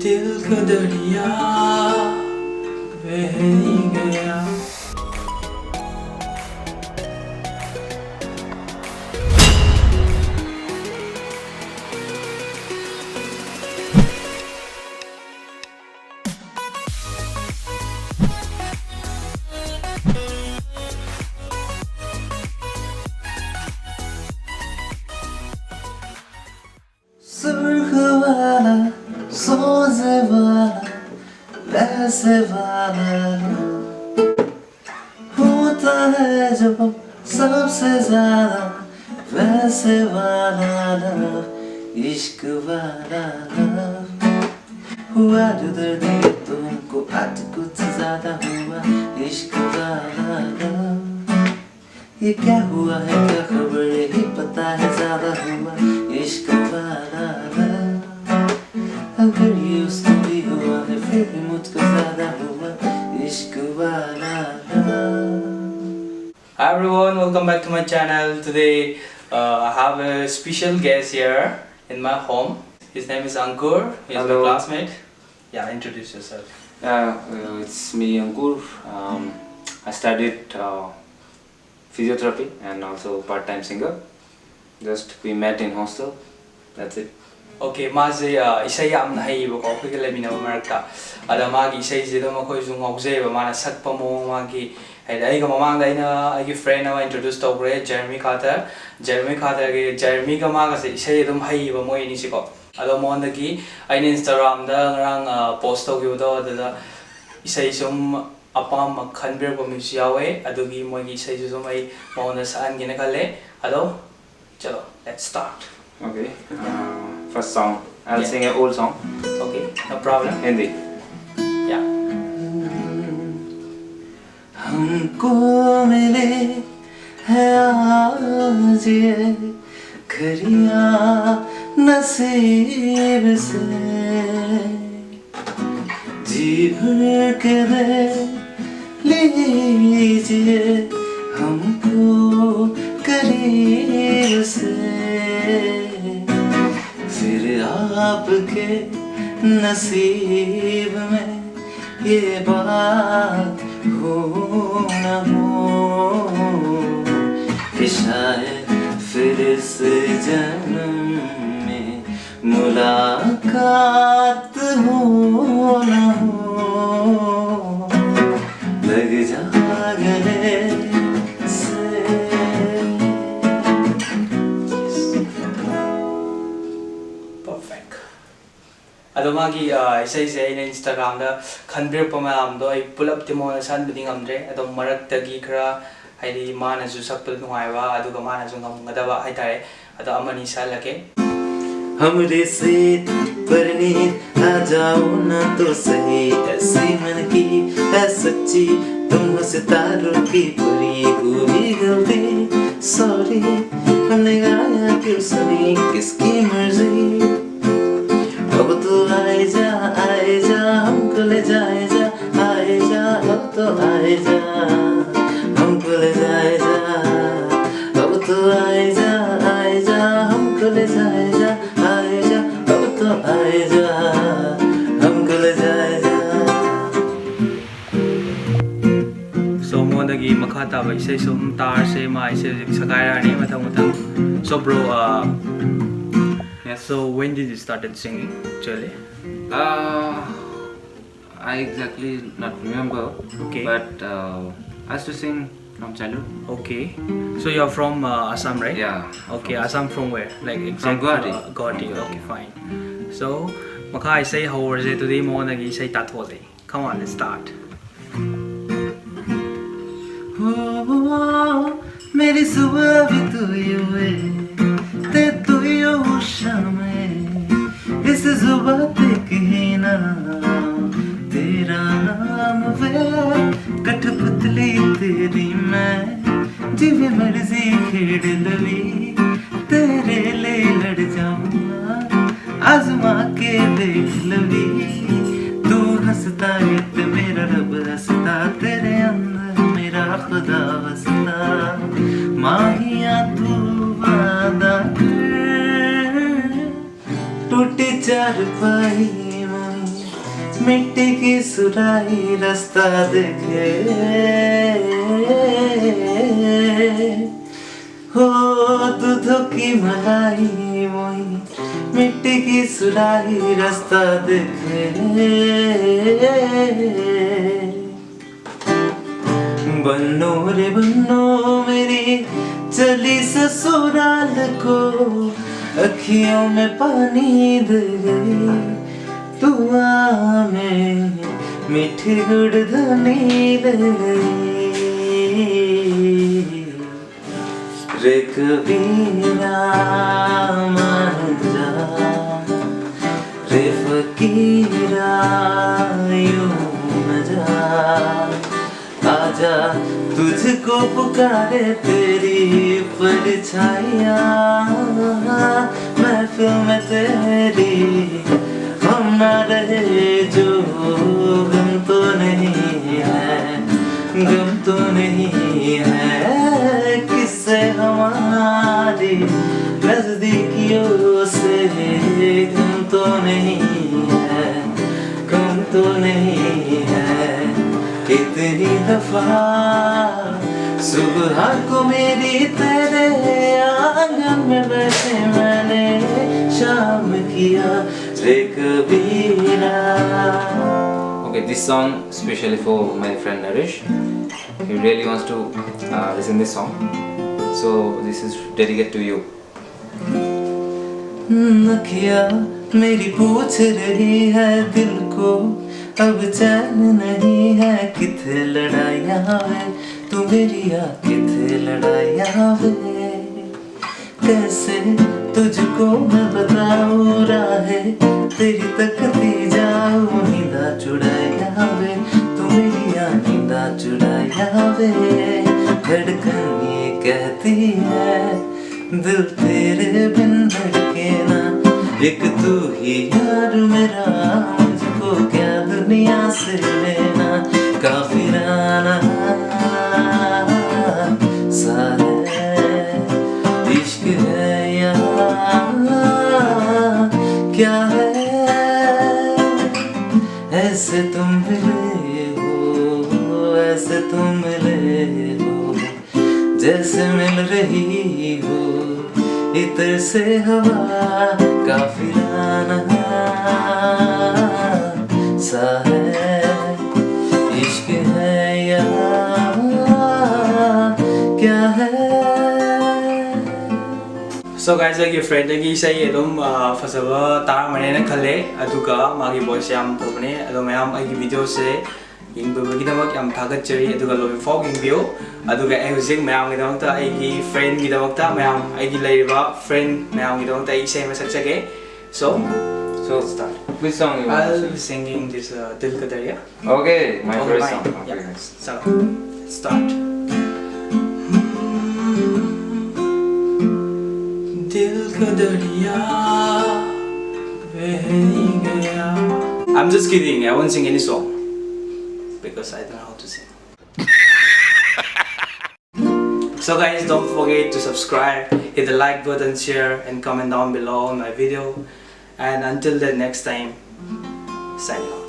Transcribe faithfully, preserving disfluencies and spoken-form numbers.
दिल का दरिया बह ही गया। सुर्ख वाला, सोज वाला, वैसे वाला होता है जो सबसे ज्यादा वैसे वाला love, इश्क वाला love। हुआ जो दर्द ये तो हमको आज कुछ ज्यादा हुआ, इश्क वाला love। ये क्या हुआ है, क्या खबर, यही पता है, ज्यादा हुआ इश्क वाला love। अगर ये उसको भी हुआ है, फिर भी मुझको ज्यादा हुआ इश्क वाला love। Hi everyone, welcome back to my channel. Today, uh, I have a special guest here in my home. His name is Ankur. He's my Hello. classmate. Yeah, introduce yourself. Yeah, uh, it's me, Ankur. Um, I studied uh, physiotherapy and also part-time singer. Just we met in hostel. That's it. Okay, ꯃꯥꯁꯦ, ꯑ, ꯏꯁꯩ ꯌꯥꯝꯅ ꯍꯩꯌꯦꯕꯀꯣ, ꯑꯩꯈꯣꯏꯒ ꯂꯩꯃꯤꯟꯅꯕ ꯃꯔꯛꯇ꯫ ꯑꯗ ꯃꯥꯒꯤ ꯏꯁꯩꯁꯦ ꯑꯗꯨꯝ ꯑꯩꯈꯣꯏꯁꯨ ꯉꯥꯎꯖꯩꯌꯦꯕ, ꯃꯥꯅ ꯁꯛꯄ ꯃꯑꯣꯡ, ꯃꯥꯒꯤ, ꯍꯥꯏꯗꯤ, ꯑꯩꯒ ꯃꯃꯥꯡꯗ ꯑꯩꯅ ꯑꯩꯒꯤ friend ꯑꯃ introduce ꯇꯧꯈ꯭ꯔꯦ, Jeremy Carter꯫ Jeremy Carterꯒꯤ, Jeremyꯒ ꯃꯥꯒꯁꯦ ꯏꯁꯩ ꯑꯗꯨꯝ ꯍꯩꯌꯦꯕ, ꯃꯣꯏ ꯑꯅꯤꯁꯤꯀꯣ꯫ ꯑꯗꯣ ꯃꯉꯣꯟꯗꯒꯤ ꯑꯩꯅ Instagramꯗ ꯉꯔꯥꯡ, ꯑ, post ꯇꯧꯈꯤꯕꯗꯣ, ꯑꯗꯨꯗ ꯏꯁꯩ ꯁꯨꯝ ꯑꯄꯥꯝꯕ ꯈꯟꯕꯤꯔꯛꯄ ꯃꯤꯁꯨ ꯌꯥꯎꯋꯦ, ꯑꯗꯨꯒꯤ ꯃꯣꯏꯒꯤ ꯏꯁꯩꯁꯨ ꯁꯨꯝ ꯑꯩ ꯃꯉꯣꯟꯗ ꯁꯛꯍꯟꯒꯦꯅ ꯈꯜꯂꯦ꯫ ꯑꯗꯣ, ꯆꯂꯣ, let's start. Okay. Uh, first song. I'll Yeah. sing an old song. Okay, no problem. Hindi. Yeah. हमको मिले है आज ये घड़ियां नसीब से, जी भर के दे लीजिए हमको करीब से, फिर आपके नसीब में ये बात हो न हो कि शायद फिर इस जन्म में मुलाकात हो न हो, लग जा गले से। Perfect. ꯑꯗꯣ ꯃꯥꯒꯤ ꯑ, ꯏꯁꯩꯁꯦ ꯑꯩꯅ ꯏꯟꯁꯇꯥꯒ꯭ꯔꯥꯝꯗ ꯈꯟꯕꯤꯔꯛꯄ ꯃꯌꯥꯝꯗꯣ ꯑꯩ ꯄꯨꯂꯞꯇꯤ ꯃꯉꯣꯟꯗ ꯁꯛꯍꯟꯕꯗꯤ ꯉꯝꯗ꯭ꯔꯦ꯫ ꯑꯗꯣ ꯃꯔꯛꯇꯒꯤ ꯈꯔ, ꯍꯥꯏꯗꯤ ꯃꯥꯅꯁꯨ ꯁꯛꯄꯗ ꯅꯨꯡꯉꯥꯏꯕ ꯑꯗꯨꯒ ꯃꯥꯅꯁꯨ ꯉꯝꯒꯗꯕ ꯍꯥꯏꯇꯥꯔꯦ꯫ ꯑꯗꯣ ꯑꯃꯅꯤ ꯁꯛꯍꯜꯂꯒꯦ꯫ हमरे से परनीत आ जाओ ना तो सही, ऐसी मन की है सच्ची, तुम हो सितारों की परी, हुई गलती सॉरी, हमने गाया क्यों सुनी किसकी मर्जी। अब तो आए जा, आए जा, हमको ले जाए जा, आए जा, अब तो आए जा, हमको ले जाए जा। अब तो आए जा, आए जा, हमको ले जाए जा, आए जा, अब तो आए जा, हमको ले जाए जा। So ꯃꯉꯣꯟꯗꯒꯤ ꯃꯈꯥ ꯇꯥꯕ ꯏꯁꯩ ꯁꯨꯝ ꯇꯥꯔꯁꯦ꯫ ꯃꯥ ꯏꯁꯩ ꯍꯧꯖꯤꯛ ꯁꯛꯀꯥꯏꯔꯛꯑꯅꯤ ꯃꯊꯪ ꯃꯊꯪ꯫ So bro, uh, Yes. so when did you started singing actually? Uh, I exactly not remember. Okay. But uh, I used to sing from childhood. Okay. So you're from uh, Assam, right? Yeah. Okay, Assam from where? Like exact Guwahati. Uh, Guwahati. From Okay, Guwahati. Fine. So ꯃꯈꯥ ꯏꯁꯩ ꯍꯧꯔꯁꯦ ꯑꯗꯨꯗꯤ ꯃꯉꯣꯟꯗꯒꯤ ꯏꯁꯩ ꯇꯥꯊꯣꯛꯑꯁꯦ꯫ Come on, let's start. हो मेरी सुबह भी तू ही हुए ते तू ही हो शाम इस जुबा ते कहना तेरा नाम वे कठपुतली तेरी मैं जिवे मर्जी खेड़ लवी तेरे ले लड़ जाऊंगा आजमा के देख लवी तू हंसता है ते मेरा रब हंसता तेरे अंदर मेरा खुदा वसता माहिया तू वादा कर टूटी पाई मोई, मिट्टी की सुराही रास्ता देखे। हो दूधों की मलाई मोई, मिट्टी की सुराही रास्ता देखे। बन्नो रे बन्नो मेरी चली ससुराल को, अखियों में पानी दे गई, दुआ में मीठी गुड़ धनी ले गई। रे कबीरा मान जा, रे फकीरा यूं न जा। आजा, तुझको पुकारे तेरी परछाइयाँ, महफिल में तेरी हम ना रहे जो, गम तो नहीं है, गम तो नहीं है। किससे हमारी नजदीकियों से, गम तो नहीं है, गम तो नहीं है। इतनी दफा सुबह को मेरी तेरे आंगन में बैठे मैंने शाम किया, रे कबीरा। Okay, this song specially for my friend Naresh. He really wants to uh, listen this song. So this is dedicated to you. नखिया मेरी पूछ रही है दिल को, अब चैन नहीं है, किथे लड़ाइयाँ वे, तू मेरी आ किथे लड़ाइयाँ वे। कैसे तुझको मैं बताऊँ राहे, तेरी तकती जाऊँ नींदा चुड़ाइयाँ वे, तू मेरी आ नींदा चुड़ाइयाँ वे। धड़कन ये कहती है, दिल तेरे बिन धड़के ना, एक तू ही यार मेरा, मुझको क्या दुनिया से लेना। काफिराना सा है, इश्क है या क्या है, ऐसे तुम मिले हो, ऐसे तुम मिले हो, जैसे मिल रही हो इतर से हवा, काफिराना सा है, इश्क है या क्या है. So guys, ꯑꯩꯒꯤ friend ꯑꯩꯒꯤ ꯏꯁꯩ ꯑꯗꯨꯝ ꯐꯖꯕ ꯇꯥꯔꯝꯃꯅꯦꯅ ꯈꯜꯂꯦ꯫ ꯑꯗꯨꯒ ꯃꯥꯒꯤ voice ꯌꯥꯝ ꯐꯕꯅꯦ꯫ ꯑꯗꯣ ꯃꯌꯥꯝ ꯑꯩꯒꯤ videoꯁꯦ ꯌꯦꯡꯕꯤꯕꯒꯤꯗꯃꯛ ꯌꯥꯝ ꯊꯥꯒꯠꯆꯔꯤ꯫ ꯑꯗꯨꯒ ꯂꯣꯏꯐꯥꯎ ꯌꯦꯡꯕꯤꯌꯨ꯫ ꯑꯗꯨꯒ ꯑꯩ ꯍꯧꯖꯤꯛ ꯃꯌꯥꯝꯒꯤꯗꯃꯛꯇ, ꯑꯩꯒꯤ friendꯒꯤꯗꯃꯛꯇ, ꯃꯌꯥꯝ ꯑꯩꯒꯤ ꯂꯩꯔꯤꯕ friend ꯃꯌꯥꯝꯒꯤꯗꯃꯛꯇ ꯑꯩ ꯏꯁꯩ ꯑꯃ ꯁꯛꯆꯒꯦ꯫ So, so start. Which song you want to sing? I'll be singing this uh, Dil Ka Darya. Okay, my first song. Okay, yeah. Start. दिल का दरिया बह ही गया. I'm just kidding. I won't sing any song because I don't know how to sing. So guys, don't forget to subscribe, hit the like button, share and comment down below on my video. And until the next time, signing off.